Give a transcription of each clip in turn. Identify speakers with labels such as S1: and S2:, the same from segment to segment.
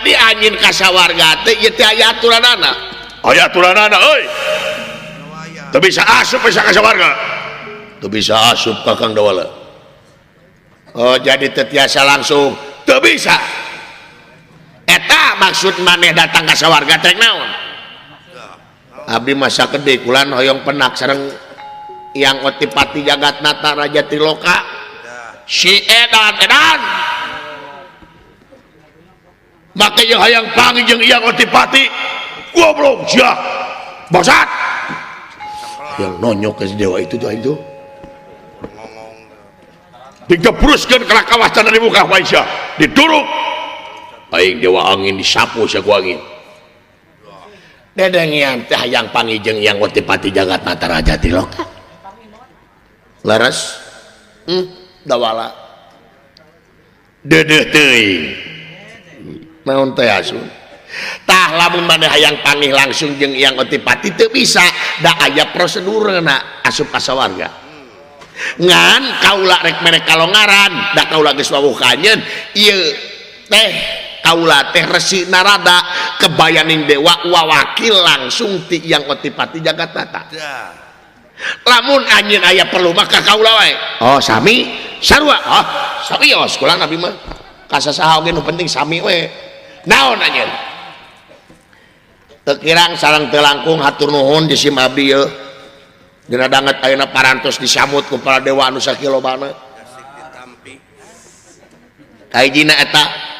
S1: Jadi anjeun ka sawarga teh ieu teh aya aturanana.
S2: Aya aturanana euy. Teu bisa asup bisa ka sawarga.
S1: Teu bisa asup Kakang Dawala. Oh jadi teu tiasa langsung. Teu bisa. Eta maksud maneh datang ka sawarga teh naon? Abdi masa gede kulan hoyong penak sareng Yang Otipati Jagatnata Raja Triloka. Si edan edan.
S2: Make jeung hayang panggih jeung Yang Otipati. Goblok sia. Bangsat.
S1: Yang nonyok ke dewa itu tuh itu.
S2: Digebruskeun kana kawas di muka wae sia. Diduruk.
S1: Aing dewa angin disapu sia ku angin. Dedengian teh hayang panggih jeung Yang Otipati Jagatnata Raja Triloka. Leres? Dawala. Deudeuh teuing. Naon teh asun? Tah lamun maneh hayang panggih langsung jeung Yang Otipati teu bisa, da aya prosedurna asup ka sawarga. Ngan kaula rek mere kalongaran, da kaula geus wawuh ka anjeun, ieu teh kaula teh Resi Narada kebayaning dewa wawakil langsung ti Yang Otipati Jagatnata. Lamun anjeun aya perlu maka kaula wae. Oh sami sarua. Oh sami oh sekolah nabi mah. Kasasaha oge nu penting sami we. Naon anjeun? Teu kirang sareng teu langkung hatur nuhun di sim abdi yeuh. Dina danget ayeuna parantos disamut ku para dewa anu sakilobana. Kahijina eta.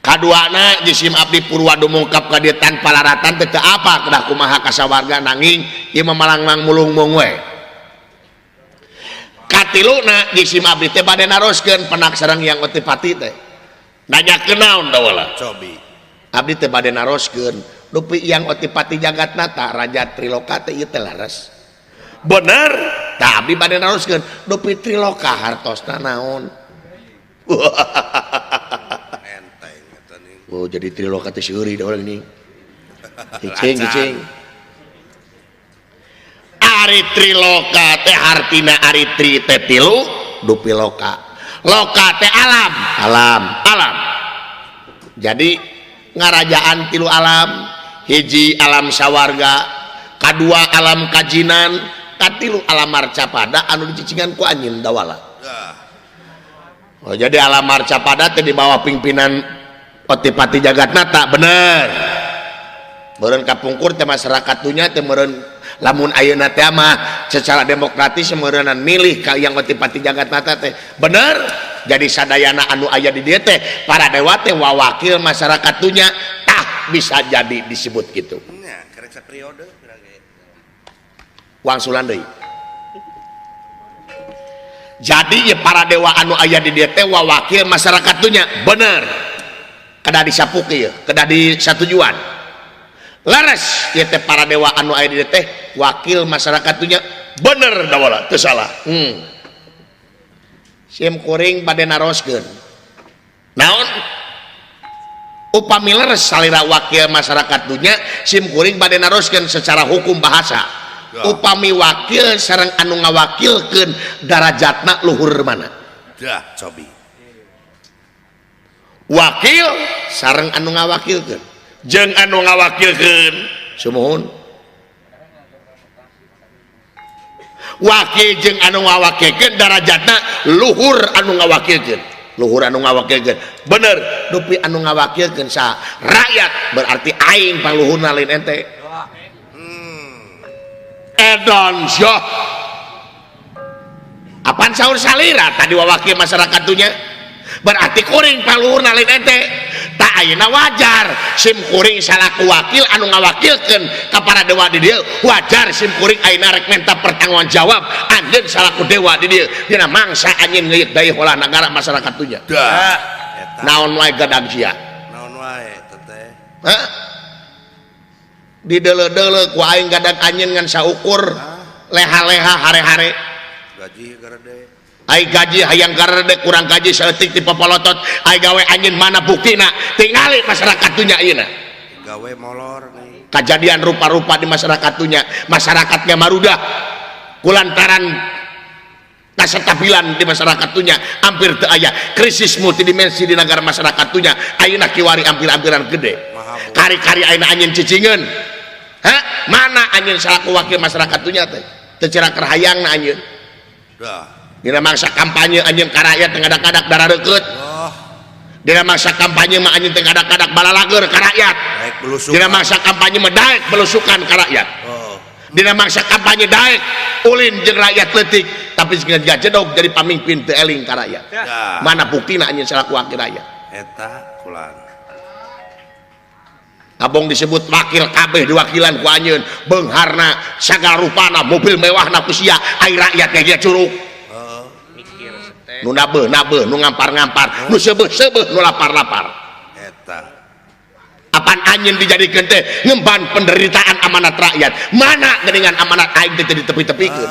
S1: Kaduana jisim abdi purwa dumungkap ka dieu tanpa laratan teu apa kedah kumaha kasawarga nanging ieu mah malangmang mulung-mung we. Katiluna jisim abdi teh bade naroskeun penak sareng Yang Otipati teh. Nanyakeun naon dawala?
S3: Cobi.
S1: Abdi teh bade naroskeun dupi Yang Otipati Jagatnata Raja Triloka teh ieu teh laras.
S2: Bener?
S1: Tah abdi bade naroskeun dupi Triloka hartosna naon? Oh jadi Triloka teh seuri da urang ini. Cicing cicing. Ari Triloka teh hartina ari tri teh tilu dupi loka. Loka teh alam, alam, alam. Jadi ngarajaan tilu alam, hiji alam sawarga, kadua alam kajinan, katilu alam marcapada anu dicicingan ku anjeun Dawala. Oh jadi alam marcapada teh di bawah pimpinan Otipati Jagatnata bener. Meureun kapungkur teh masyarakat dunya teh meureun lamun ayeuna teh mah secara demokratis meureunan milih ka Yang Otipati Jagatnata teh bener. Jadi sadayana anu aya di dieu teh para dewa teh wawakil masyarakat dunya tah bisa jadi disebut gitu.
S3: Nya karek saperiode
S1: wangsulan deui. Jadi ya para dewa anu aya di dieu teh wawakil masyarakat dunya bener. Kedah disapuki ya, kedah disatujuan. Leres ieu teh para dewa anu aya di dieu teh wakil masyarakat dunya
S2: bener Dawala teu salah.
S1: Sim kuring bade naroskeun. Naon? Upami leres salira wakil masyarakat dunya, sim kuring bade naroskeun secara hukum bahasa.
S3: Ya.
S1: Upami wakil sareng anu ngawakilkeun darajatna luhur mana?
S3: Dah, cobi.
S1: Wakil sareng anu ngawakilkeun
S2: jeung anu ngawakilkeun
S1: sumuhun. Wakil jeung anu ngawakilkeun darajatna luhur anu ngawakilkeun, luhur anu ngawakilkeun bener. Dupi anu ngawakilkeun saha? Rakyat, berarti aing pangluhurna lain ente.
S2: Edan sia.
S1: Apaan saur salira tadi wawakil masyarakat dunya? Berarti kuring paluhurna lain ente. Tak ayeuna wajar sim kuring salaku wakil anu ngawakilkeun ka para dewa di dieu, wajar sim kuring ayeuna rek menta pertanggungan jawab anjeun salaku dewa di dieu dina mangsa anjeun ngeuyeuk dayeuh olah nagara masyarakat dunya.
S3: Dah.
S1: Naon wae gadag sia?
S3: Naon wae teteh?
S1: Hah? Di deuleu-deuleu ku aing gadag anjeun ngan saukur leha-leha hare-hare.
S3: Gaji garede.
S1: Ai gaji hayang garede kurang gaji saeutik ti popolotot. Ai gawe anjeun mana buktina? Tingali masyarakat dunya ayeuna.
S3: Gawe molor nih.
S1: Kajadian rupa-rupa di masyarakat dunya, masyarakatnya marudah kulantaran Kasetabilan di masyarakat dunya hampir teu aya. Krisis multidimensi di negara masyarakat dunya ayeuna kiwari hampir-hampiran gede. Kari-kari ayeuna anjeun cicingeun. Hah? Mana anjeun salaku wakil masyarakat dunya teh? Teu cerak hayangna anjeun. Dina mangsa kampanye anjeun ka rakyat teu ngadak-ngadak darah reukeut. Dina mangsa kampanye mah anjeun teu ngadak-ngadak balalager ka rakyat. Dina mangsa kampanye mah daek belusukan ka rakyat. Dina mangsa kampanye daek ulin jeung rakyat leutik tapi geus gajedog jadi pamimpin teu eling ka rakyat. Mana buktina anjeun salaku wakil rakyat?
S3: Eta kulan.
S1: Abong disebut wakil kabeh diwakilan ku anjeun, beungharna sagala rupana mobil mewahna ku sia, ai rakyat ge curug. Nu nabeuh-nabeuh, nu ngampar-ngampar, nu seubeuh-seubeuh, nu lapar-lapar.
S3: Eta.
S1: Apan anjeun dijadikeun teh ngemban penderitaan amanat rakyat. Mana geuningan amanat aing teh ditepi-tepikeun.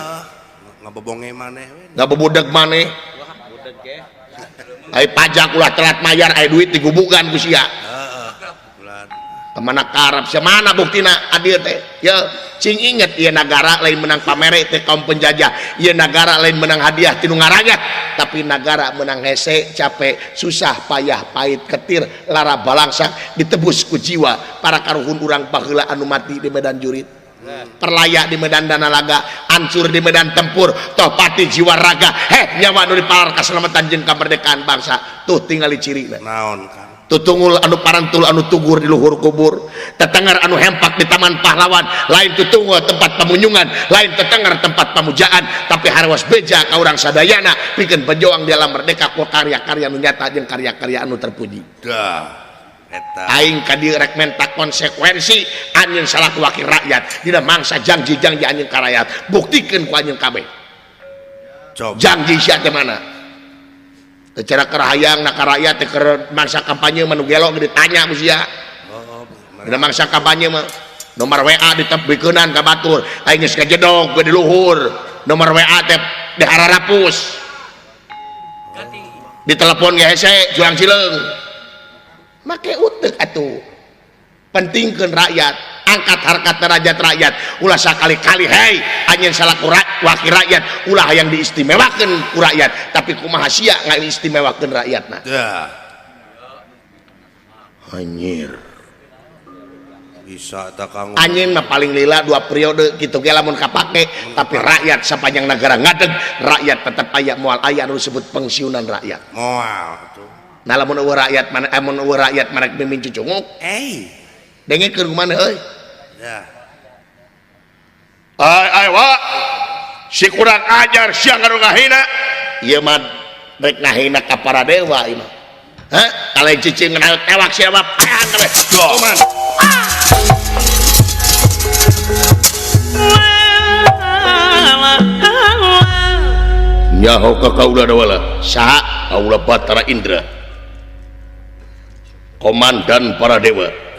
S3: Ngabobonge maneh we.
S1: Ngabobodeg maneh. Ai pajak ulah telat mayar, ai duit digubugan ku sia. Kemana karep sia, mana buktina adil teh? Ya cing inget ieu nagara lain menang pamere teh kaum penjajah, ieu nagara lain menang hadiah ti nu ngaranyat, tapi nagara menang hese, capek, susah, payah, pahit, ketir, lara balangsak ditebus ku jiwa para karuhun urang baheula anu mati di medan jurit, perlaya di medan danalaga, ancur di medan tempur, toh pati jiwa raga, heh nyawa nu dipalar kaselamatan jeung kamerdekaan bangsa. Tuh tingali cirina.
S3: Naon Kang?
S1: Tutungul anu parantul anu tugur di luhur kubur, tetengar anu hempak di taman pahlawan, lain tutungul tempat pamunyungan, lain tetengar tempat pamujaan, tapi harwas beja ka urang sadayana pikeun pejuang di alam merdeka ku karya-karya nu nyata jeung karya-karya anu terpuji.
S3: Dah eta
S1: aing ka dieu rek menta konsekuensi anjeun salaku wakil rakyat dina mangsa janji-janji anjeun ka rakyat, buktikeun ku anjeun kabeh. Janji sia teh mana? Secara kerahayang nak rakyat teh keur mangsa kampanye mah nu gelo ge ditanya ku sia. Dina mangsa kampanye mah nomor WA ditebikeunnan ka batur, aing geus kajedog ge di luhur, nomor WA teh dihararapus. Ditelepon ge hese juang sileung. Make uteuk atuh. Pentingkeun rakyat, angkat harkat derajat rakyat, ulah sakali-kali hei anjeun salaku wakil rakyat, ulah hayang diistimewakeun ku rakyat, tapi kumaha sia ngaistimewakeun rakyatna. Anjir.
S3: Bisa ta Kang.
S1: Anjeun mah paling lila 2 periode kitu ge lamun kapake, tapi rakyat sapanjang negara ngadeg, rakyat tetep aya moal aya anu disebut pensiunan rakyat.
S3: Moal atuh.
S1: Nah lamun eueuh rakyat mana mun eueuh rakyat marek mimin cucunguk.
S3: Eh.
S1: Dengekeun kumaha euy?
S3: Ya.
S2: Ai ai wa. Si kurang ajar sia ngadu ngahina.
S1: Ieu mah rek ngahina ka para dewa ieu mah. Hah? Kalain cicing ngeunah tewak sia mah paehan kabeh. Kuman.
S2: Nyaho ka kaula dawala.
S1: Saha?
S2: Kaula Batara Indra. Komandan para dewa.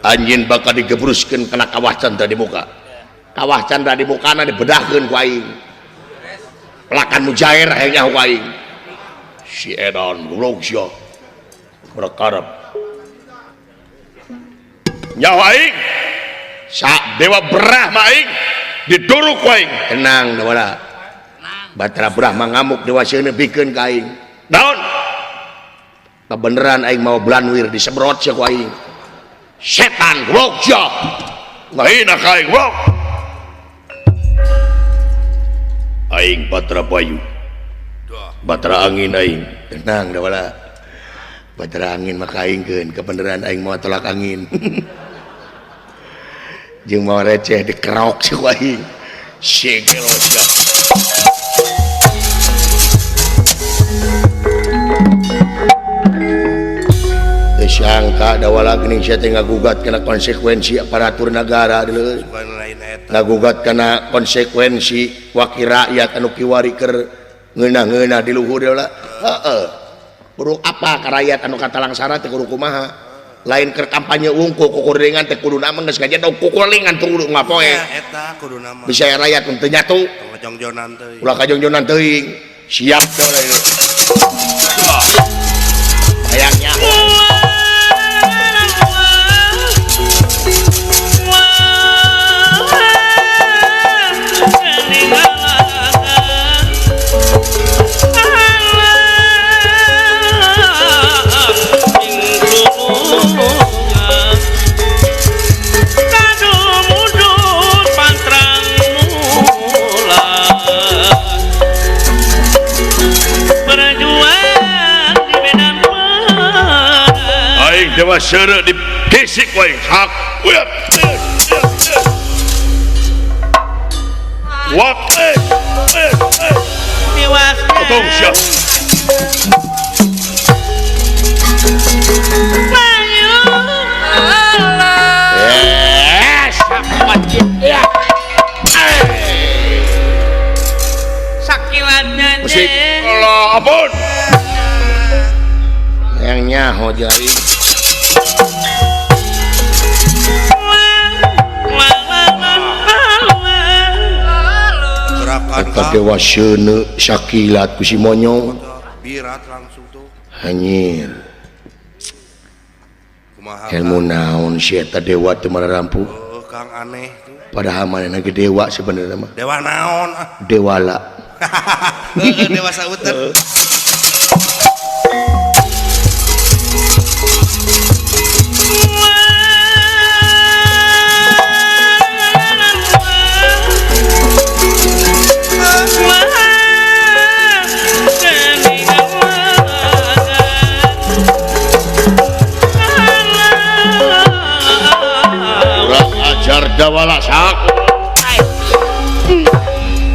S2: Anjeun bakal digebruskeun kana kawah candra di muka. Kawah candra di mukana dibedahkeun ku aing. Pelakan mujair hayang nyaho ku aing. Si edan goblok sia. Berkarep. Nyaho aing.
S1: Sa
S2: Dewa Brahma aing diduruk ku aing.
S1: Tenang Dewala. Batara Brahma ngamuk dewa seuneu bikeun ka aing.
S2: Naon?
S1: Kabeneran aing mau blanwir disebrot sia ku aing.
S2: Setan goblok sia. Ngahina ka aing goblok. Aing Batara Bayu. Batara angin aing.
S1: Tenang Dewala. Batara angin maka aingkeun kebeneran aing mau tolak angin. Jeung mau receh dikerok sia ku aing.
S2: Si gelo sia.
S1: Sangka dawala geuning sia teh ngagugat kana konsekuensi aparatur nagara deuleu. Ngagugat kana konsekuensi wakil rakyat anu kiwari keur ngeunah-ngeunah di luhur deula. Heeh. Kudu apa ka rakyat anu katalangsara teh kudu kumaha? Lain keur kampanye wungkul kukuringan teh kuduna mah geus ngajedog kukuringan tuluy ngapoe.
S3: Eta kuduna mah.
S1: Bisa rakyat teu nyatu.
S3: Tong kajongjonan teuing.
S1: Ulah kajongjonan teuing. Siap deui. Hayangnya.
S2: dewa seureuh dikisik wae hak. Wak. Potong siap.
S4: Sakilannya
S2: musik. Allah ampun.
S1: Yang nyaho jari. Eta dewa seuneu sakilat ku si monyong.
S3: Birat langsung tuh.
S1: Anjir.
S3: Kumaha?
S1: Ilmu naon si eta dewa teu mararampu.
S3: Kang aneh tuh.
S1: Padahal manehna ge dewa sebenarnya mah.
S3: Dewa naon ah?
S1: Dewala.
S3: Heeh, dewa sauter.
S2: Kurang ajar dawala sak.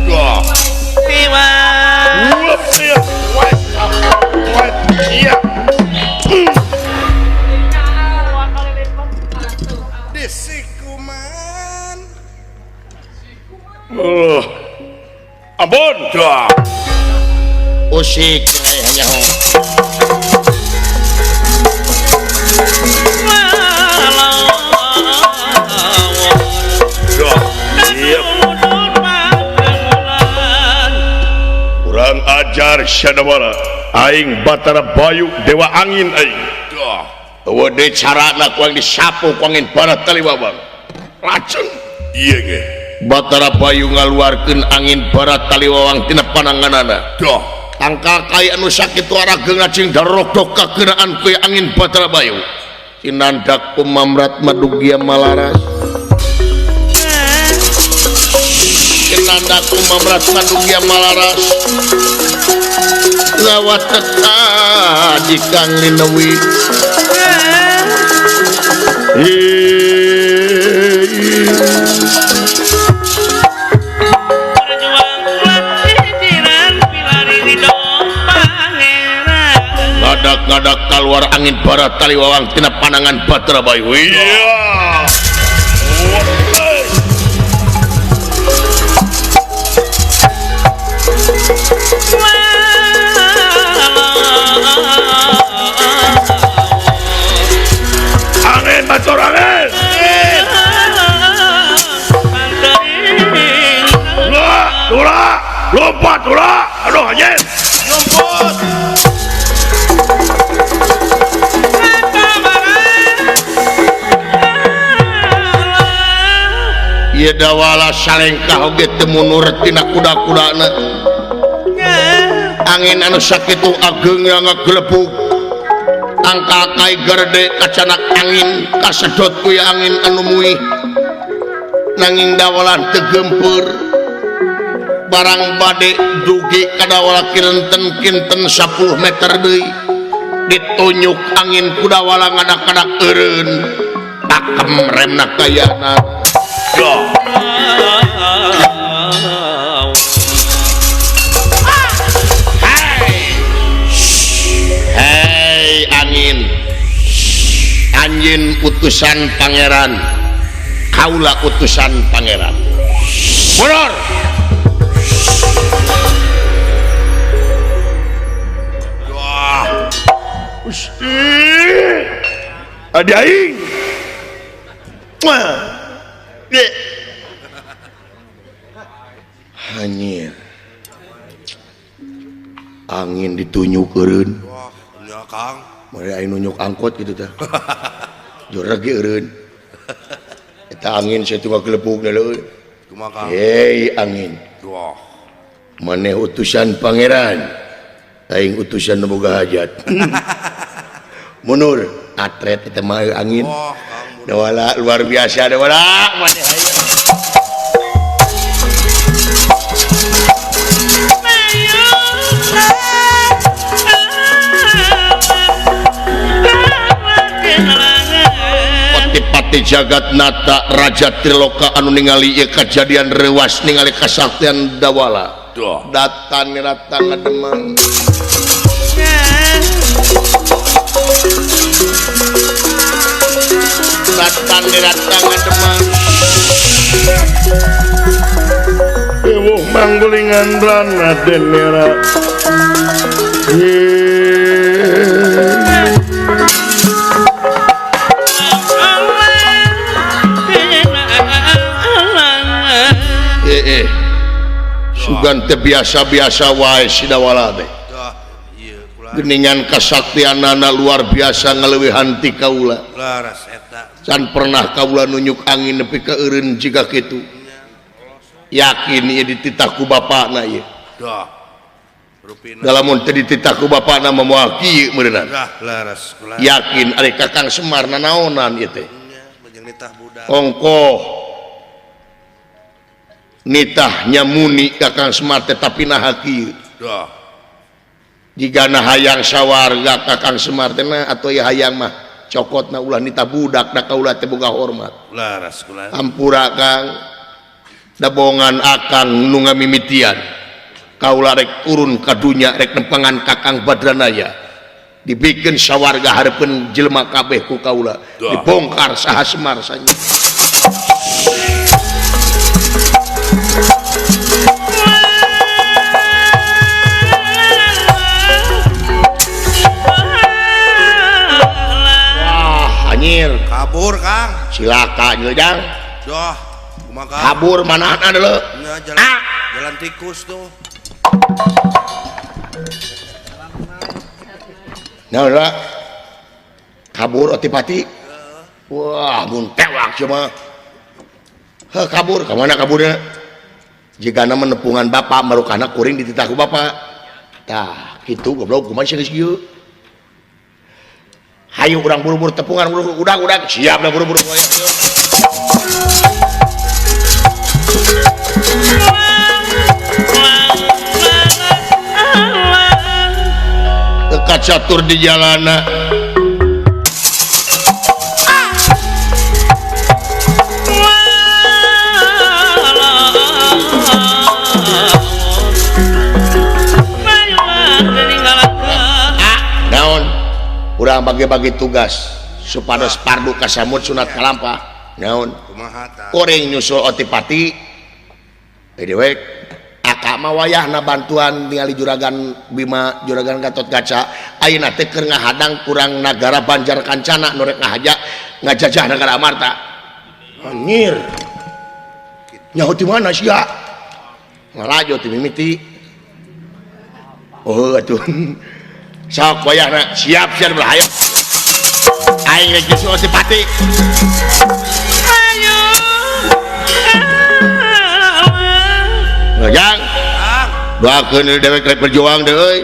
S2: Wah.
S4: Dewa.
S3: Disikuman.
S2: Ampun.
S1: Usik nyaho.
S2: Kurang ajar Syadawara. Aing Batara Bayu dewa angin aing.
S1: Eueuh deui carana ku aing disapu ku angin barat taliwawang.
S2: Racun. Ieu ge.
S1: Batara Bayu ngaluarkeun angin barat taliwawang tina pananganana.
S2: Duh.
S1: Tangkal kai anu sakitu arageungna cing darokdok kakeunaan ku angin Batara Bayu. Cinandak pumamrat madugia malaras. Cinandak pumamrat madugia malaras. Lawat tadi Kang Linewi. Ngadak-ngadak keluar angin barat taliwawang tina panangan Batara Bayu.
S2: Iya. Angin batur angin. Ulah, lompat ulah. Aduh anjing.
S3: Lompat.
S1: Ieu dawala salengkah oge teu munur tina kuda-kudana. Angin anu sakitu ageungna ngagelebug. Tangkal kai gerde kacanak angin kasedot ku angin anu muih. Nanging dawalan teu gempeur. Barang bade dugi kadawala kinten-kinten 10 meter deui. Ditunyuk angin kudawala ngadak-ngadak eureun. Pakem remna kayana. Hei, hei angin, anjin utusan pangeran, kaula utusan pangeran. Mundur.
S2: Wah, Gusti, adi aing.
S1: Anjir. Angin ditunyuk eureun.
S3: Wah, nya Kang.
S1: Mari aing nunyuk angkot gitu tah. Joreg ge eureun. Eta angin sakitu ngagelepug leueut.
S3: Kumaha Kang?
S1: Hei angin.
S3: Wah.
S1: Maneh utusan pangeran. Aing utusan nu boga hajat. Mundur, atret eta mah angin.
S3: Wah, Kang.
S1: Dawala luar biasa dawala maneh aing.
S2: Adipati Jagatnata Raja Triloka anu ningali ieu kajadian reuwas ningali kasaktian Dawala. Datan rata ngademang. Datan rata ngademang.
S4: Ewuh manggulingan Raden Nera.
S2: Sugan teu biasa-biasa wae si Dawala teh. Geningan kasaktianana luar biasa ngaleuwihan ti kaula. Can pernah kaula nunjuk angin nepi ka eureun jiga kitu. Yakin ieu dititah ku bapana ieu. Lamun teu dititah ku bapana mah moal kieu meureunna. Yakin ari Kakang Semar nanaonan ieu teh. Ongkoh nitahnya muni Kakang Semar teh tapi naha kieu. Jigana hayang sawarga Kakang Semar teh mah atuh ya hayang mah cokotna ulah nitah budak da kaula teh boga hormat. Ampura Kang, dabongan akang nu ngamimitian. Kaula rek turun ka dunya rek nempangan Kakang Badranaya. Dibikeun sawarga hareupeun jelema kabeh ku kaula. Dibongkar saha Semar sanya. Anjir
S3: kabur Kang,
S2: silaka jang.
S3: Doh, kumaha
S2: kabur mana dulu
S3: jalan, ah. Jalan tikus tuh.
S2: Nah, udah. Kabur otipati. Wah, mun tewak cuma. Heh, kabur ka mana kaburnya? Jigana menepungan bapak marukana kuring dititah ku bapak. Tah, kitu goblok kumaha sih geus kieu. Hayu urang buru-buru tepungan buru-buru udah siap dah buru-buru. Dekat catur di jalana. Naon? Urang bagi-bagi tugas supados pardu kasamut sunat kalampah. Naon? Kuring nyusul Otipati. Dewek akak mah wayahna bantuan ningali juragan Bima, juragan Gatotkaca. Ayeuna teh keur ngahadang kurang nagara Banjar Kancana nu rek ngahaja ngajajah nagara Amarta. Anjir. Nyaho di mana sia? Ngarajo ti mimiti. Oh atuh. Sok wayahna siap siap berhayo. Aing rek nyusul Otipati.
S5: Ayo.
S2: Jang. Doakeun dewek rek berjuang deui euy.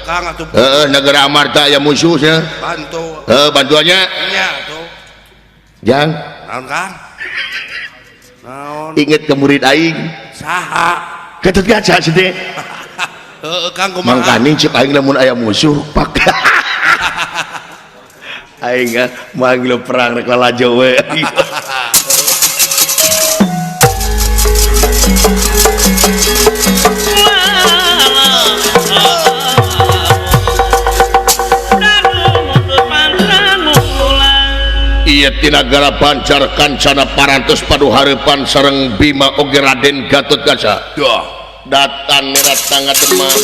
S3: Kang atuh.
S2: Heeh, negara Amarta aya musuh nya.
S3: Bantu.
S2: Heuh, bantuannya.
S3: Nya atuh.
S2: Jang.
S3: Naon Kang? Naon?
S2: Inget ke murid aing.
S3: Saha?
S2: Gatotkaca sih teh.
S3: Heeh, Kang kumaha?
S2: Mangkaning ceuk aing lamun aya musuh pak. Aing manggil perang rek lalajo we. Ieu ti nagara Banjar Kancana parantos padu hareupan sareng Bima oge Raden Gatotkaca. Datan rata ngademang.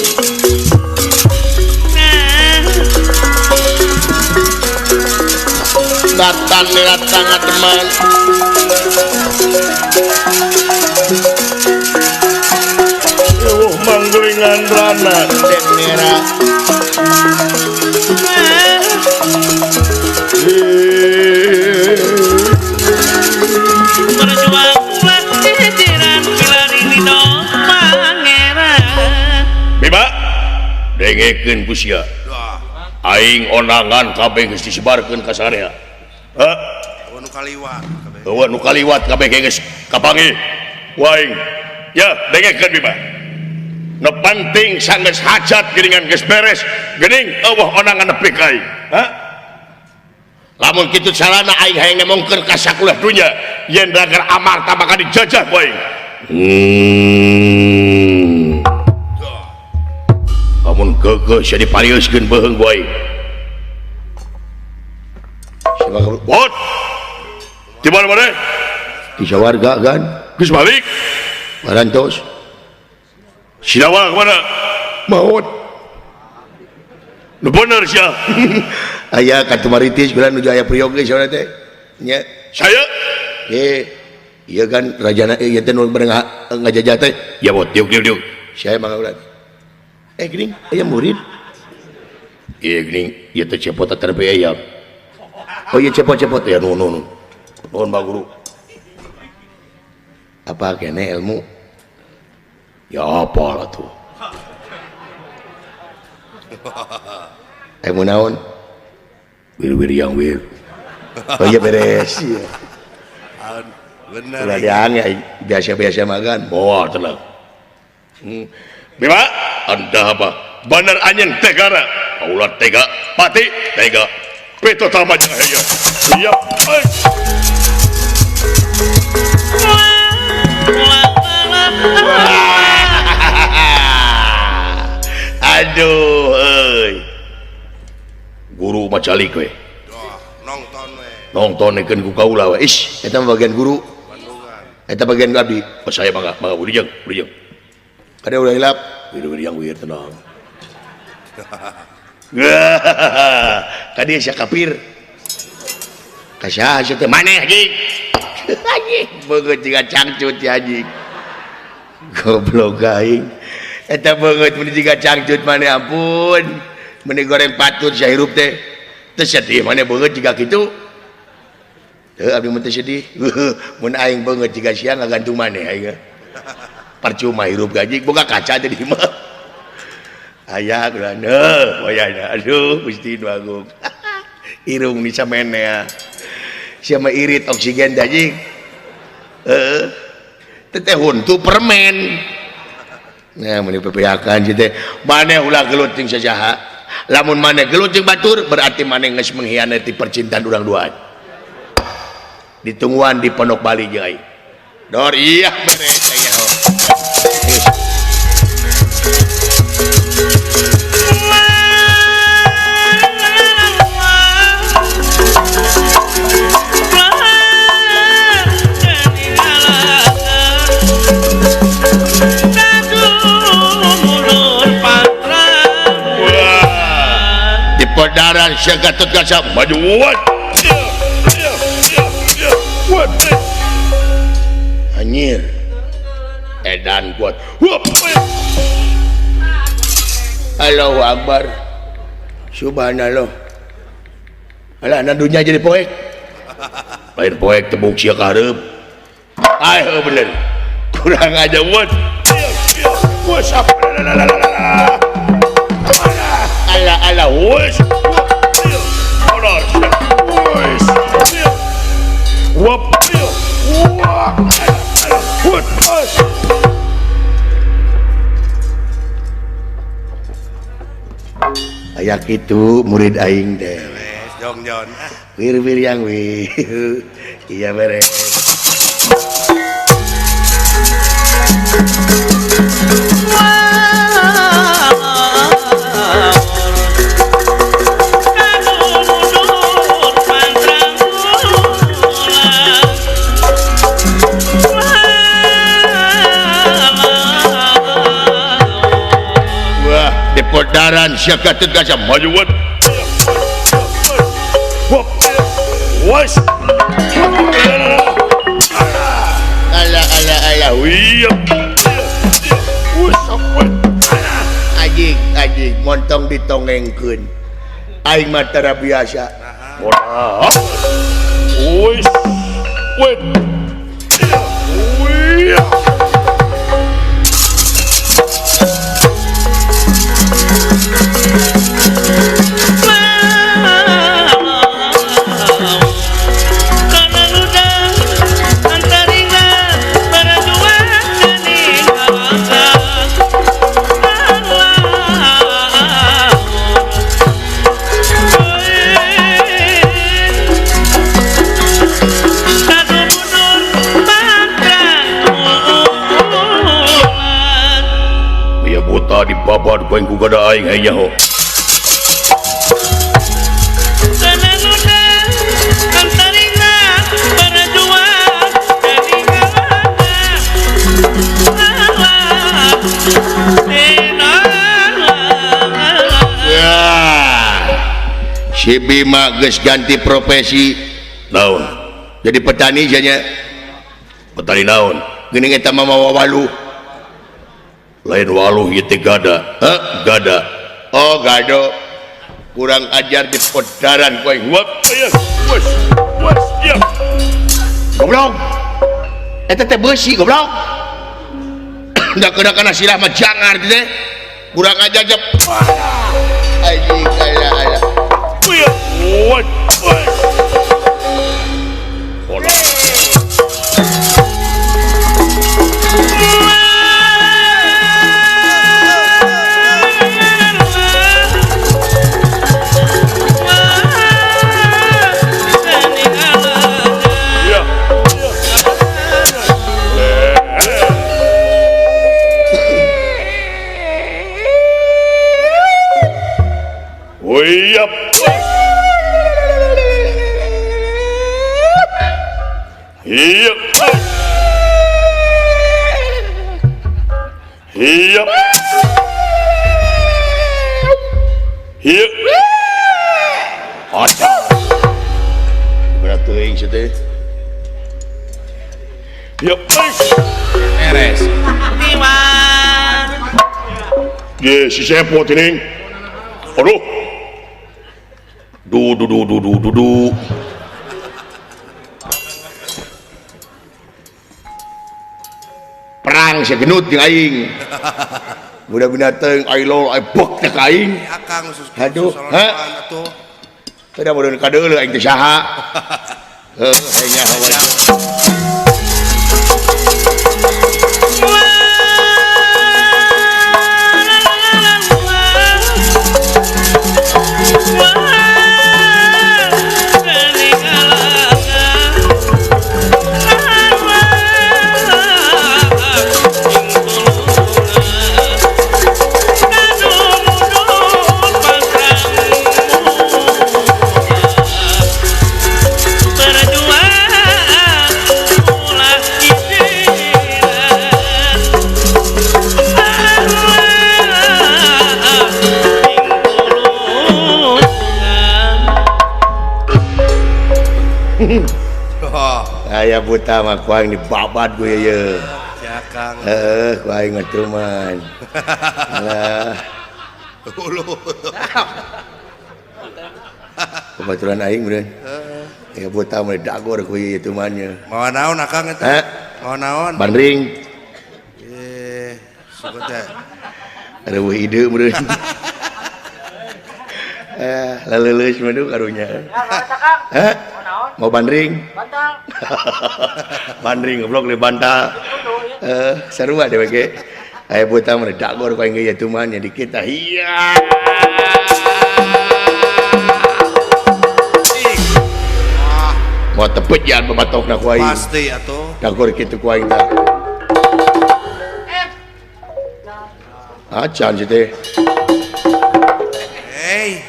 S2: Datan rata ngademang.
S4: Eueuh manggulingan rana
S2: Den Nera. Bima, dengekeun ku sia. Aing onangan kabeh geus disebarkeun ka sarerea. Heh.
S3: Eueuh nu kaliwat kabeh.
S2: Eueuh nu kaliwat kabeh geus kapanggih. Ku aing. Ya, dengekeun Bima. Nu penting sanggeus hajat geuningan geus beres, geuning eueuh onangan nepi ka aing. Hah? Lamun kitu carana aing hayang nemongkeun ka sakulah dunya yen ragar Amarta bakal dijajah ku aing. Lamun geugeuh sia dipariuskeun beuheung ku aing. Bot. Di mana mana?
S1: Di sawarga kan?
S2: Geus balik.
S1: Parantos.
S2: Sinawa kemana?
S1: Maut.
S2: Nu bener sia.
S1: Aya ka Tumaritis bila nuju aya priok ge sauna teh. Nya.
S2: Saya?
S1: Ieu kan rajana ieu teh nu bareng ngajajah teh.
S2: Ya bot, diuk diuk diuk.
S1: Saya mangga ulah. Geuning aya murid.
S2: Ieu geuning ieu teh cepot terbe ya.
S1: Oh iya cepot-cepot
S2: ya nuhun nuhun. Nuhun Pak Guru.
S1: Apa kene ilmu?
S2: Ya apa lah tuh.
S1: Ilmu naon?
S2: Wir-wir yang wir.
S1: Oh iya beres. Iya.
S3: Bener.
S1: Ulah diange biasa-biasa makan.
S2: Bawa tenang. Bima, anda apa? Bener anjen tegara. Kaulah tega, pati tega. Peto tama jangan ya. Siap.
S1: Aduh euy.
S2: Guru macalik we.
S3: Nonton we.
S2: Nontonekeun ku kaula we.
S1: Ish, eta bagian guru. Eta bagian abdi.
S2: Oh, saya mangga mangga burijeng, burijeng.
S1: Kada ulah hilap.
S2: Wir-wir yang wir tenang.
S1: Tadi sia kafir. Ka saha sia teh maneh anjing. Anjing beungeut jiga cangcut ya anjing. Goblok aing. Eta beungeut mun jiga cangcut maneh ampun. Meni goreng patut sia hirup teh. Teu sedih maneh beungeut jiga kitu. Teu abdi mah teu sedih. Mun aing beungeut jiga sia ngagantung maneh aing. Percuma hirup gaji boga kaca teh di imah. Aya kulan heuh wayahna aduh Gusti nu agung. Irung ni samene. Sia mah irit oksigen teh anjing. Heeh. Teh huntu permen. Nah mun dipepeakan sia teh maneh ulah gelut jeung sasaha. Lamun maneh gelut jeung batur berarti maneh geus mengkhianati percintaan urang duaan. Ditungguan di Pondok Bali jeung aing. Dor iya beres aya.
S2: Di podaran sia Gatot Kaca maju wat.
S1: Anjir.
S2: Edan kuat.
S1: Allahu Akbar. Subhanallah. Alah na dunya jadi poek.
S2: Lain poek tebuk sia ka hareup.
S1: Ai heuh bener. Kurang aja wat. Ala ala wes. Aya kitu murid aing teh.
S3: Beres jongjon.
S1: Wir-wir yang wir. Iya beres.
S2: Podaran sia Gatot Kaca maju wat. Was.
S1: Ala ala ala. Anjing anjing montong ditongengkeun. Aing mah tara biasa.
S2: Wis. Wit. ku aing ku gada aing hayang nyaho. Si Bima geus ganti profesi naon jadi petani janya petani naon geuning eta mah mawa waluh lain waluh ieu teh gada. Heh, gada. Oh gado kurang ajar di podaran ku aing. Goblok eta teh beusi goblok. Da keuna kana silah mah jangar teh kurang ajar je. Anjing aya aya. Si sepot ini, aduh, du du du du du du du. Perang segenut jeung aing. Budak binatang aing lol aing bek teh ka aing. Aduh, ha? Teu da meureun kadeuleu aing teh saha. Heuh, nya hawa. Aya buta mah ku aing dibabat gue ye. Heeh, ku aing mah cuman. Alah. Kebetulan aing meureun. Ya buta mah dagor ku ieu tumannya.
S3: Mawa naon akang eta? Mawa naon?
S2: Bandring.
S3: Eh, sebut teh.
S2: Reueuh ide meureun. Laleuleus mah duh karunya. Hah? Mau bandring?
S5: Bantal.
S2: Bandring goblok le bantal. Sarua dewek ge. Aya buta mah dagor ku aing ge tuman nya di kita. Iya. Mau tepejan babatokna ku aing.
S3: Pasti atuh.
S2: Dagor kitu ku aing tah. Acan si teh.
S3: Hey.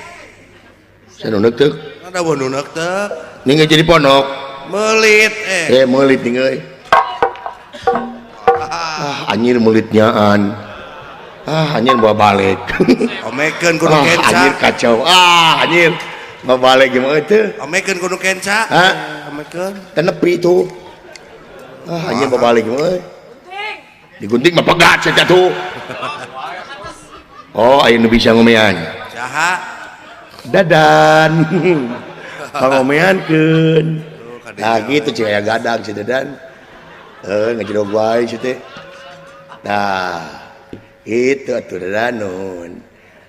S2: Saya nu neuteuk.
S3: Ada nu neuteuk.
S2: Nih jadi ponok.
S3: Melit
S2: melit nih euy. Ah, anjir melitnyaan. Ah, anjir bawa balik.
S3: Omekeun kudu kenca.
S2: Anjir kacau. Ah, anjir bawa balik gimana teu?
S3: Omekeun kudu kenca.
S2: Hah?
S3: Omekeun.
S2: Tenepi itu. Ah, anjir bawa balik gimana? Digunting mah pegat sia tuh. Oh, aya nu bisa ngomean.
S3: Saha?
S2: Dadan. Pangomeankeun. Nah gitu cing aya gadang si Dadan. Ngajedog wae si teh. Nah, itu atuh Dadan nun.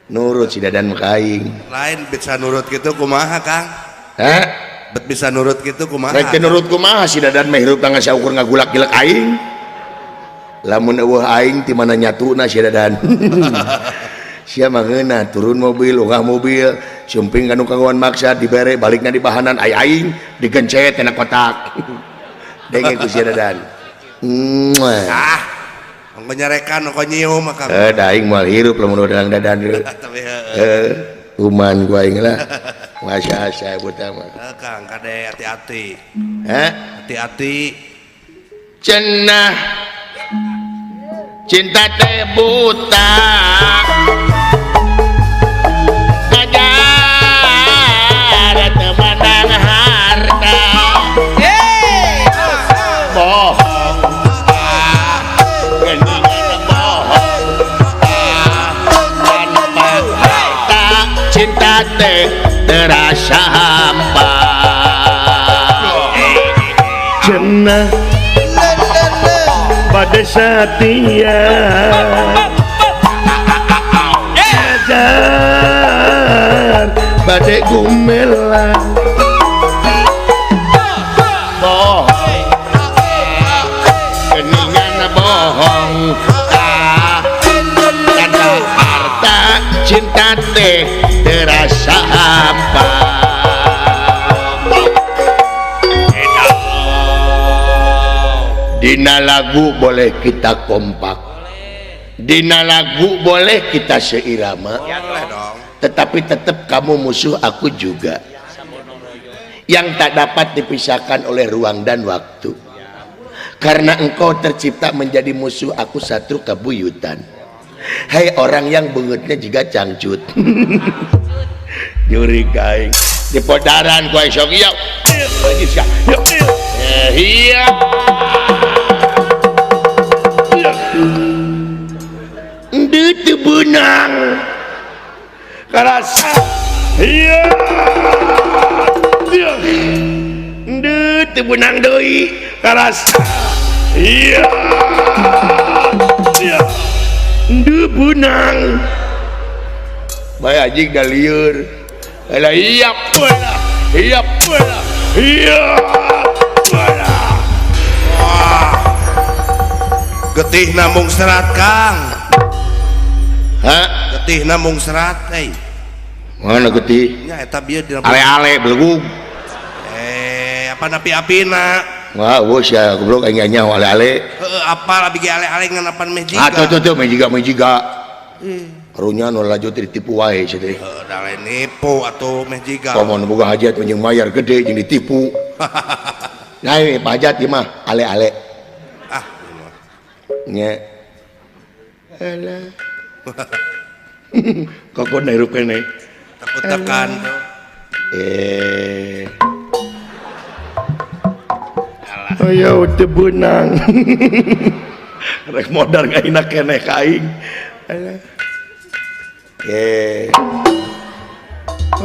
S2: Nurut si Dadan ka aing.
S3: Lain bisa nurut kitu kumaha, Kang?
S2: Hah?
S3: Bet bisa nurut kitu kumaha?
S2: Rek teh nurut kumaha si Dadan meh hirup tangga saukur ngagulak-gilek aing. Lamun eueuh aing ti mana nyatuna si Dadan. Sia mah ngeunah turun mobil, unggah mobil, sumping kanu kawan maksa dibere balikna di bahanan ai aing digencet tina kotak. Denge ku si Dadan.
S3: Ah. Ongko nyarekan ongko nyium Kang.
S1: Da aing moal hirup lamun dalang dadan.
S3: Tapi heeh.
S1: Human ku aing lah. Masa buta mah.
S3: Kang kade hati-hati.
S1: Hah?
S3: Hati-hati.
S1: Cenah cinta teh buta. Kajar teu mandang harta. Bohong. Geningan bohong. Tanpa harta cinta teh terasa hampa.
S4: Cenah pada setia ajar badai gumelang
S1: bohong geningan bohong tanpa harta cinta teh terasa hampa. Dina lagu boleh kita kompak, dina lagu boleh kita seirama, tetapi tetap kamu musuh aku juga, yang tak dapat dipisahkan oleh ruang dan waktu. Karena engkau tercipta menjadi musuh aku satu kabuyutan. Hei orang yang bengutnya juga cangcut. Juri kaing di podaran ku esok iya. Iya. Endeu teu beunang.
S4: Karasa. Iya.
S1: Endeu teu beunang deui.
S4: Karasa. Iya. Iya.
S1: Endeu beunang. Bae anjing da lieur. Alah iya pula. Iya pula.
S4: Iya. Pula.
S3: Wah. Getih namung serat Kang.
S1: Hah?
S3: Getih namung serat euy.
S1: Mana getih?
S3: Nya eta bieu dina
S1: ale-ale belegug.
S3: Apa napi-apina?
S1: Wah, eueuh sia goblok aing nyaho ale-ale.
S3: Heeh, apal abi ge ale-ale ngan apan meh jiga.
S1: Ah, tuh tuh meh jiga meh jiga. Karunya nu lanjut ditipu wae sia teh.
S3: Heeh, da lain nipu atuh meh jiga.
S1: Komo nu boga hajat jeung mayar gede jeung ditipu. Nah, ini Pak Hajat ieu mah ale-ale.
S3: Ah,
S1: nya. Alah. Kokon hirup keneh.
S3: Takut tekan.
S4: Ayo teu beunang. Rek modar ngahina keneh ka aing. Alah.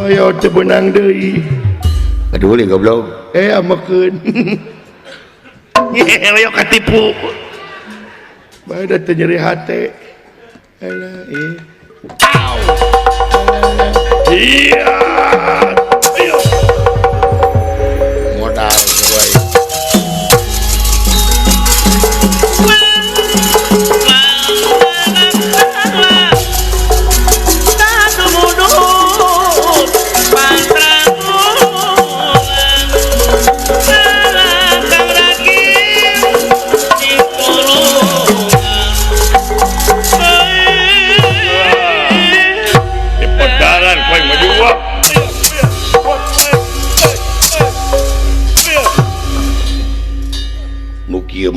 S4: Ayo teu beunang deui.
S1: Aduh li goblok.
S4: Amekeun. Ayo katipu. Bae da teu nyeri hate. Alah ieu.
S1: Au.
S4: Iya. Ayo.
S1: Modal wae.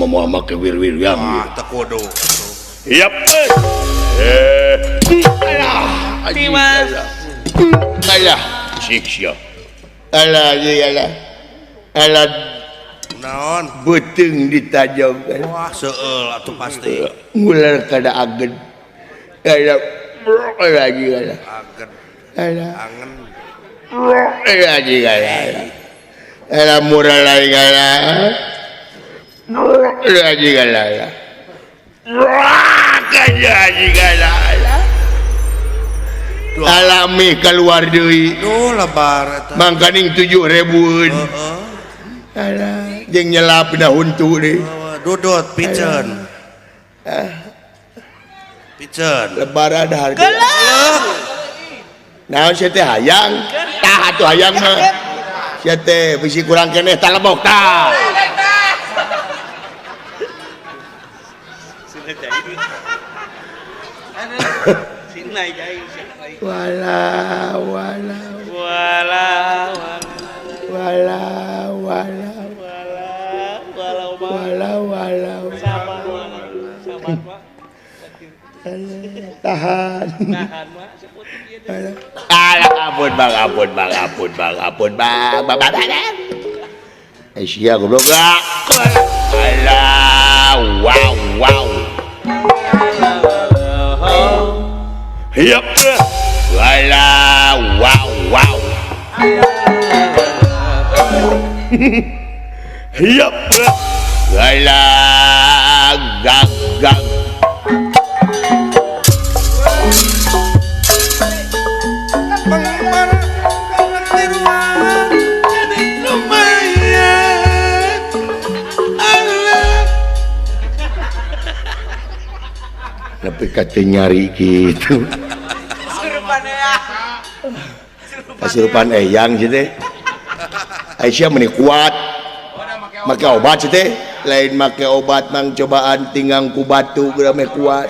S1: Mau make wir-wir yang
S3: teu kudu.
S4: Yap.
S1: Alah, tiwas. Alah, siksa. Alah, alah. Alah
S3: naon?
S1: Beuteung ditajog.
S3: Wah, seueul atuh pasti.
S1: Ngular kada agen. Alah, lagi alah.
S3: Agen.
S1: Alah.
S3: Angen.
S1: Lagi alah. Alah murah lagi alah. Lagi alah. Lagi alah. Alami keluar deui.
S3: Duh lebar eta.
S1: Mangkaning 7.000-eun.
S3: Heeh.
S1: Alah, jeung nyelap dina huntu deui.
S3: Dudut piceun. Piceun.
S1: Lebaran harga. Naon sia teh hayang? Tah atuh hayang mah. Sia teh bisi kurang keneh tah lebok tah.
S4: Wala wala wala wala wala wala wala wala. Tahan.
S1: Alah ampun bang, ampun bang, ampun bang, ampun bang, bang, bang. Sia goblok. Alah, wow, wow. Hiap. Alah, wow, wow. Hiap. Alah, gang, gang.
S4: Tapi kata nyari gitu.
S1: Kasurupan eyang sih teh. Aisyah meni kuat. Make obat sih teh. Lain make obat mang cobaan tinggang ku batu geura meh kuat.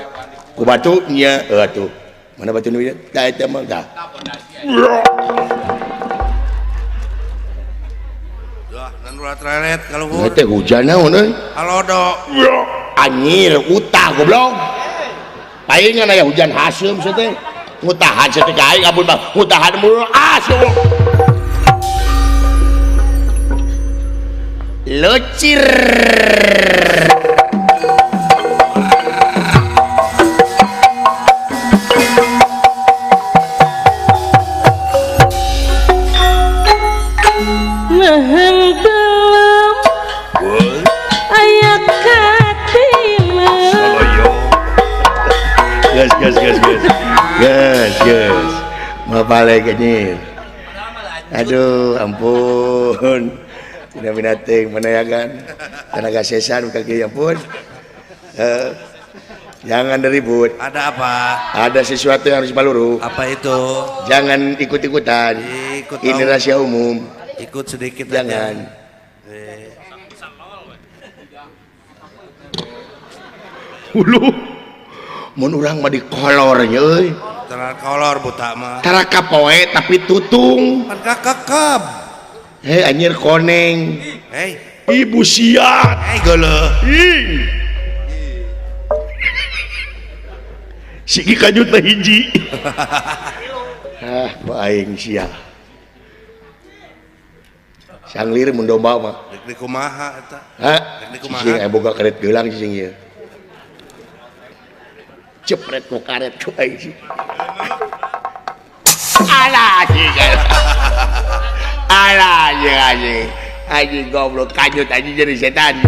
S1: Ku batu nya atuh. Mana batu nu ieu? Tah eta mah tah.
S3: Dah, nan ulah treret kaluhur.
S1: Teh hujan naon euy?
S3: Halodo.
S1: Anyir utah goblok. Palingan aya hujan haseum sih teh. Ngutahan sih teh ka aing ampun bang. Ngutahan mulu ah sia. Lucir.
S5: Neheng dalam aya katina.
S4: Gas gas gas gas. Gas gas. Mau balik anjir. Aduh, ampun. Tidak minating mana ya kan. Tenaga sesan kaki ampun. Jangan ribut.
S3: Ada apa?
S1: Ada sesuatu yang harus dipaluruh.
S3: Apa itu?
S1: Jangan ikut-ikutan.
S3: Ikut
S1: ini rahasia umum.
S3: Ikut sedikit
S1: jangan. Hulu. Mun urang mah dikolor nya euy.
S3: Tara kolor buta mah.
S1: Tara kapoe tapi tutung.
S3: Pan kakekeb.
S1: Hei anjir koneng.
S3: Hei.
S4: Ibu siat.
S3: Hei geuleuh.
S4: Ih. Siki kanyut teh hiji.
S1: Ah, aing sia. Sanglir mun domba mah.
S3: Rek di kumaha eta?
S1: Hah?
S3: Rek di kumaha?
S1: Cicing boga karet geulang cicing ieu. Jepret ku karet ku aing sih. Alah anjing. Alah anjing anjing. Anjing goblok kanyut anjing jadi setan.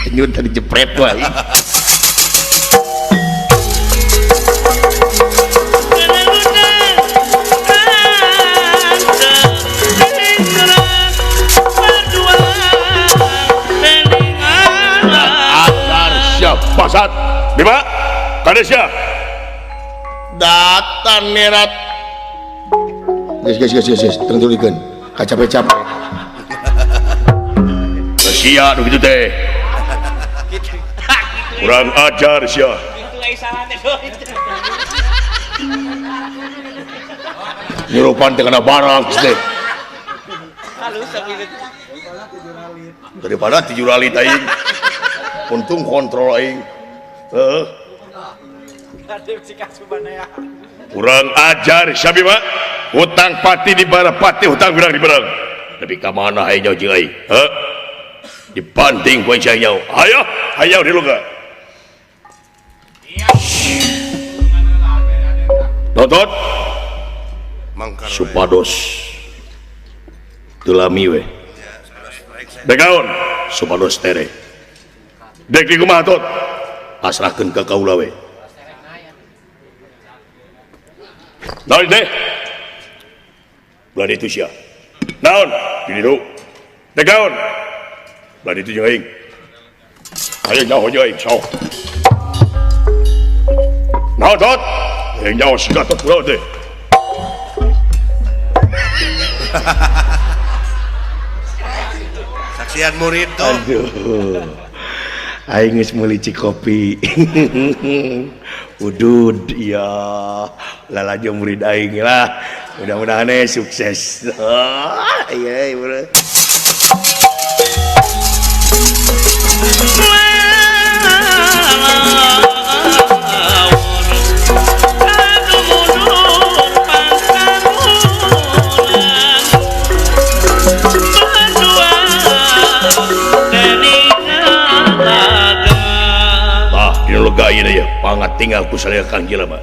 S1: Kanyut tadi jepret ku aing.
S2: Pasat Bima Kadesya
S1: datan nerat geus geus geus geus tengtulikeun kacape-cape
S2: sia nu kitu teh kurang ajar sia
S1: nyurupan teh kana barang teh
S2: daripada tijuralit aing
S1: untung kontrol aing.
S2: Kurang ajar siapa mak hutang pati di bara pati hutang birang di barang tapi ka mana aing nyaho jeung aing heuh dibanting ku aing nyaho ayo ayo di luka tonton supados teu lami we dek naon supados tere dek di kumaha tot pasrahkeun ka kaula we naon teh belah ditu sia naon di ditu dek naon belah ditu jeung aing ayo nyaho jeung aing sok naon tot aing nyaho siga tot kula teh
S3: saksian murid tuh.
S1: Aduh.
S4: Aing geus meuli cikopi. Udud iya lalajo murid aing lah. Mudah-mudahan sukses. Iya bro.
S2: Pangat tinggal ku salira Kang Jelema.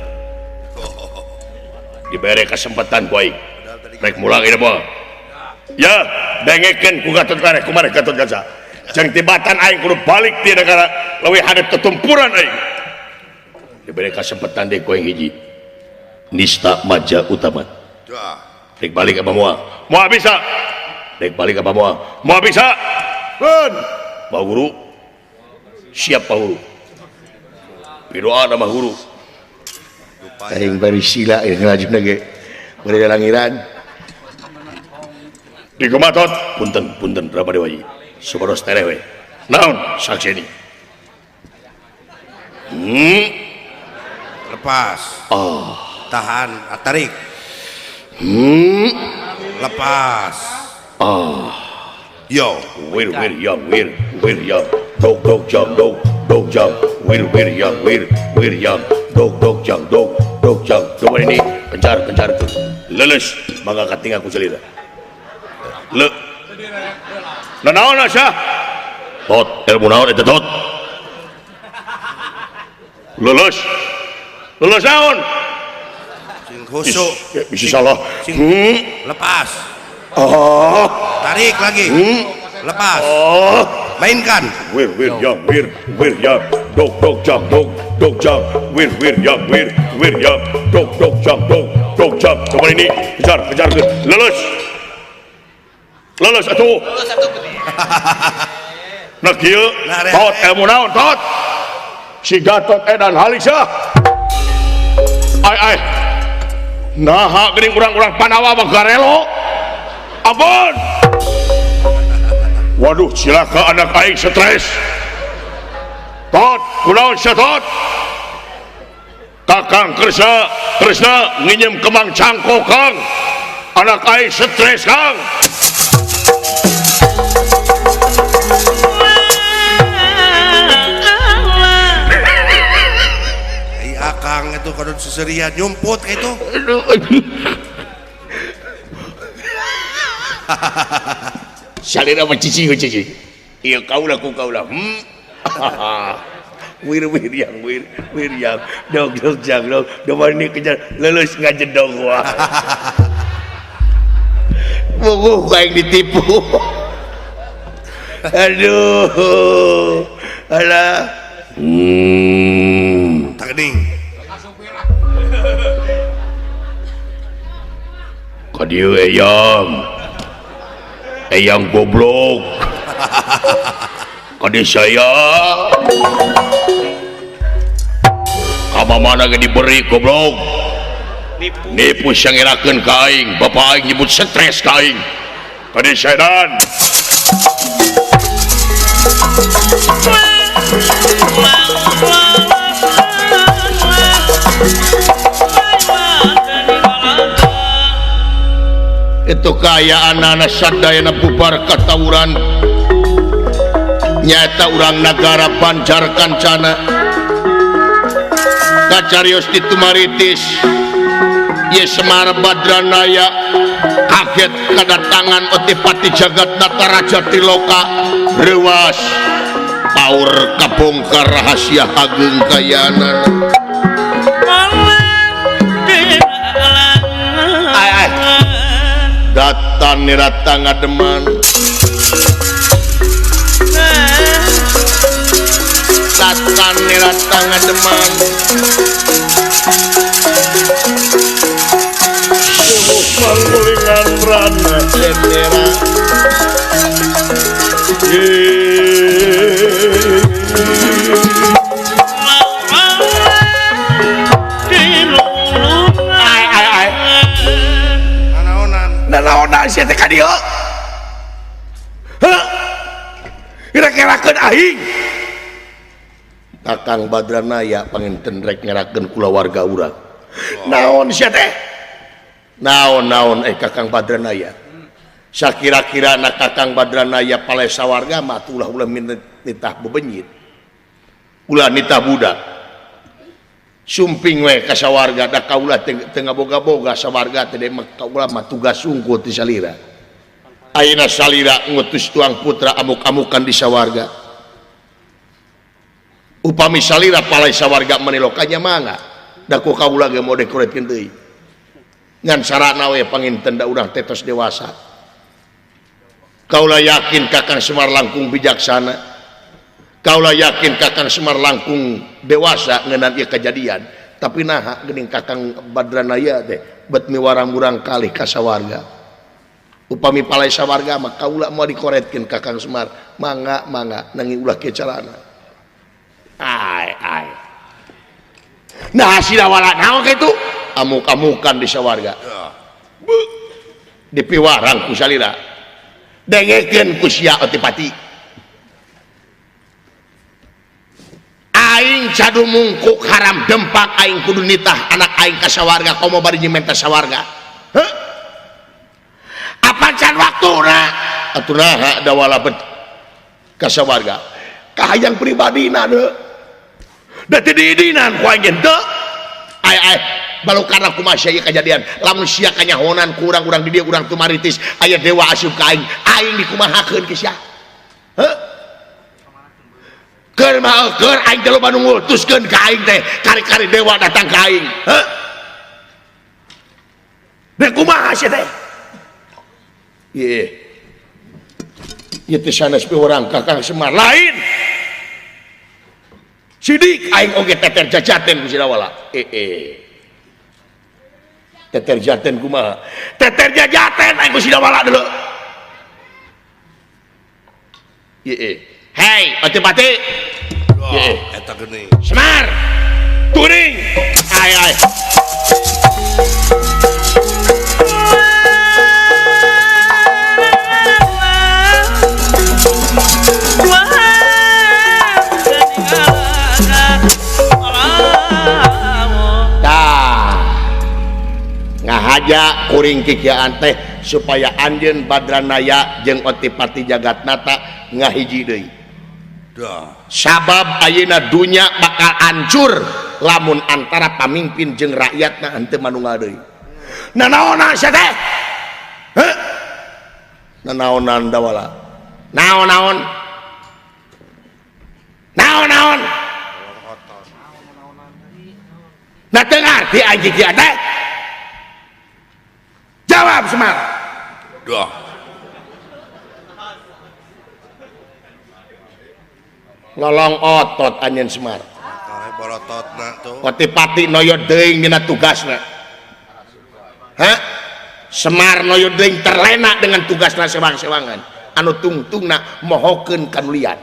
S2: Dibere kesempatan ku aing. Rek mulang ieu mah. Ya, dengekeun ku Gatot Kaca kumaha Gatot Kaca. Jeung tibatan aing kudu balik ti negara leuwih hadep tetempuran aing. Dibere kesempatan deui ku aing hiji. Nista Maja Utama. Rek balik apa moal? Moal bisa. Rek balik apa moal? Moal bisa. Keun. Pak Guru. Siap Pak Guru. Pidoa nama guru.
S4: Aing bari sila ieu ngalajuna ge. Bari langiran.
S2: Di Gumatot, punten punten Rama Dewaji. Supados tereh we. Naon sakseni?
S3: Lepas. Oh. Tahan, tarik. Lepas.
S2: Oh.
S3: Yo,
S2: wir wir yang wir wir yang. Dog dog jam dog dog jam. Wir wir yang wir wir yang. Dog dog jam dog dog jam. Coba ini kencar kencar leles mangga kating aku salira. Le. Nanaon asa? Tot ilmu naon eta tot? Leles. Leles naon?
S3: Sing khusuk.
S2: Bisa salah.
S3: Lepas.
S2: Oh.
S3: Tarik lagi. Lepas.
S2: Oh.
S3: Mainkan.
S2: Wir wir yang wir wir yang dog dog jam dog dog jam wir wir yang wir wir yang dog dog jam dog dog jam. Coba ini kejar kejar leles. Leles atuh.
S6: Leles atuh.
S2: Nah kieu tot ilmu naon tot? Si Gatot edan halisa. Ai ai. Naha geuning urang-urang Pandawa mah garelo. Ampun. Waduh, cilaka anak aing stres. Tot, kunaon sia tot? Kakang Kresna, Kresna nginjem kemang cangko Kang. Anak aing stres Kang.
S3: Ai akang itu kadon seserian nyumput itu.
S2: Salira mah cicing cicing. Ieu kaula ku kaula.
S4: Wir wir yang wir wir yang dog dog jang dog domba ini kejar lulus ngajedog wah. Buku aing ditipu. Aduh. Alah.
S3: Tagning.
S2: Ka dieu eyang. Eyang goblok. Kadi saya kama mana ge diberi goblok.
S6: Nipu.
S2: Nipu sangerakeun ka aing, bapak aing nyebut stres ka aing. Kadi setan.
S1: Itu kaayaan anak sadayana bubar katawuran nyata urang nagara Banjar Kancana kacarios di Tumaritis Ye Semar Badranaya kaget kedatangan Otipati Jagat Nataraja Tiloka rewas paur kabongkar rahasia agung kayanan. Ai ai datan nirata ngademan datan nirata ngademan manggulingan rana cendera
S4: ai ai ai
S3: Nanaonan.
S4: Nanaonan sia teh ka dieu. Heuh. Kira-kirakeun aing.
S2: Kakang Badranaya panginten rek ngerakeun kulawarga urang. Naon sia teh? Naon-naon Kakang Badranaya. Sakira-kira na Kakang Badranaya palai sawarga mah ulah-ulah nitah bebenyit. Ulah nitah budak. Sumping we ka sawarga da kaula teu ngaboga-boga sawarga teh kaula mah tugas sungguh ti salira. Ayeuna salira ngutus tuang putra amuk-amukan di sawarga. Upami salira palai sawarga menilokanya mangga. Da ku kaula ge mau dekoretkeun deui. Ngan sarana we panginten da urang teh tos dewasa. Kaula yakin Kakang Semar langkung bijaksana. Kaula yakin Kakang Semar langkung dewasa ngeunaan ieu kejadian. Tapi naha geuning Kakang Badranaya teh bet miwarang-murang kalih ka sawarga. Upami palai sawarga mah kaula moal dikoretkeun Kakang Semar. Mangga mangga nanging ulah kieu carana. Ai ai. Nah sidawala naon kitu? Amuk-amukan di sawarga. Dipiwarang ku salira. Dengekeun ku sia Otipati. Aing cadu mungkuk haram dempak aing kudu nitah anak aing ka sawarga komo bari nyimenta sawarga. Heuh? Apa can waktuna? Atuh naha dawala bet ka sawarga. Kahayang pribadina deui. Da teu diidinan ku aing teu. Ai ai balukana kumaha sia ieu kajadian. Lamun sia kanyahonan ku urang-urang di dieu urang tumaritis aya dewa asup ka aing, aing dikumahakeun ki sia. Heuh? Keur mah keur aing teh loba nu ngutuskeun ka aing teh, kari-kari dewa datang ka aing. Heuh? Da kumaha sia teh? Ieu. Ieu teh sanes piwarang Kakang Semar lain. Sidik aing oge teter jajaten ku sidawala. Teter jaten kumaha? Teter jajaten aing ku sidawala dulu. Hei, Otipati.
S3: Eta geuning.
S2: Semar. Turing. Ai ai. Ngahaja kuring kikiaan teh supaya anjeun Badranaya jeung Otipati Jagatnata ngahiji deui. Sabab ayeuna dunya bakal hancur lamun antara pamimpin jeung rakyatna henteu manunggal deui. Nanaonan sia teh? Heuh? Nanaonan dawala? Naon-naon? Naon-naon? Nah teu ngarti aing kikiaan teh. Jawab Semar.
S3: Duh.
S2: Lolong otot anjeun Semar.
S3: Borototna tuh.
S2: Otipati noyo deung dina tugasna. Hah? Semar noyo deung terlena dengan tugasna sewang-sewangan. Anu tungtungna mohokeun kanulian.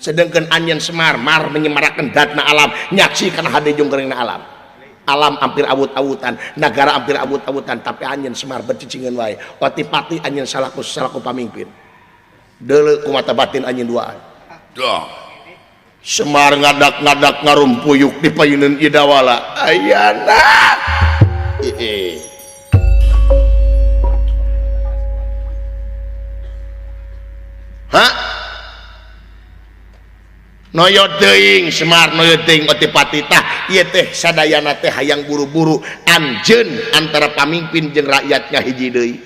S2: Sedengkeun anjeun Semar mar menyemarakeun datna alam, nyaksikan hade jonggrengna alam. Alam hampir awut-awutan, negara hampir awut-awutan, tapi anjeun Semar bercicingan wae. Otipati anjeun salaku pamimpin. Deuleu ku mata batin anjeun duaan.
S3: Duh.
S2: Semar ngadak-ngadak ngarumpuyuk di payuneun Idawala. Ayana. Hah? Noyo teuing Semar noyo teuing Otipati tah ieu teh sadayana teh hayang buru-buru anjeun antara pamimpin jeung rakyatnya hiji deui.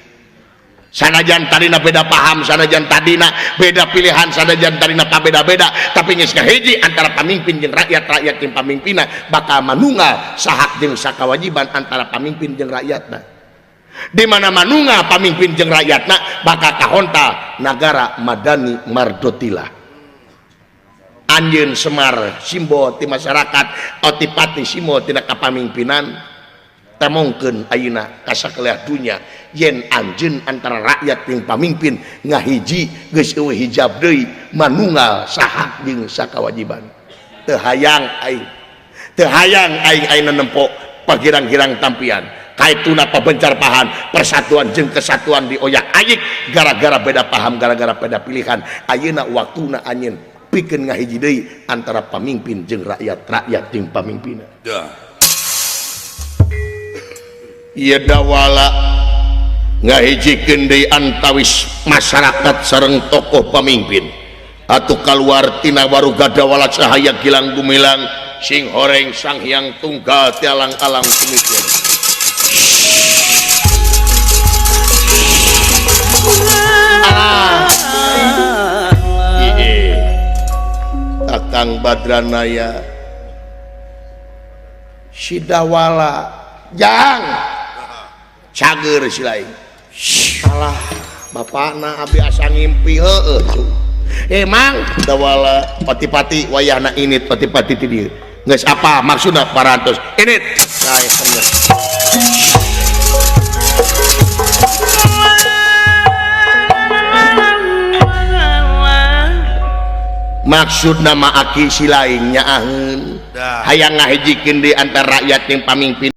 S2: Sanajan tadina beda paham, sanajan tadina beda pilihan, sanajan tadina pabeda-beda, tapi geus ngahiji antara pamimpin jeung rakyat, rakyat jeung pamimpinna bakal manunggal sahak jeung sakawajiban antara pamimpin jeung rakyatna. Di mana manunggal pamimpin jeung rakyatna bakal kahontal nagara madani mardotila. Anjeun Semar simbol ti masyarakat, Otipati simbol tina kapamimpinan, temongkeun ayeuna ka sakaliah dunya yen anjeun antara rakyat jeung pamimpin ngahiji geus eueuh hijab deui manunggal sahak jeung sakawajiban. Teu hayang aing, teu hayang aing ayeuna nempo pagirang-girang tampian. Kaituna pabencar paham, persatuan jeung kesatuan dioyak-ayik gara-gara beda paham, gara-gara beda pilihan. Ayeuna waktuna anjeun
S1: Pikeun ngahiji deui antara pamimpin jeung rakyat, rakyat jeung pamimpinna. Ieu dawala ngahijikeun deui antawis masyarakat sareng tokoh pamimpin. Atuh kaluar tina waruga dawala cahaya gilang gumilang sing horeng sang hyang tunggal tialang-alang tumikir. Kakang Badranaya si dawala jang cager si lain. Salah bapakna abi asa ngimpi heueuh. Emang dawala pati-pati wayahna init pati-pati ti dieu. Geus apa maksudna parantos init. Sae bener. Maksud nama aki si lain nyaaheun hayang ngahijikeun di antara rakyat jeung pamimpin.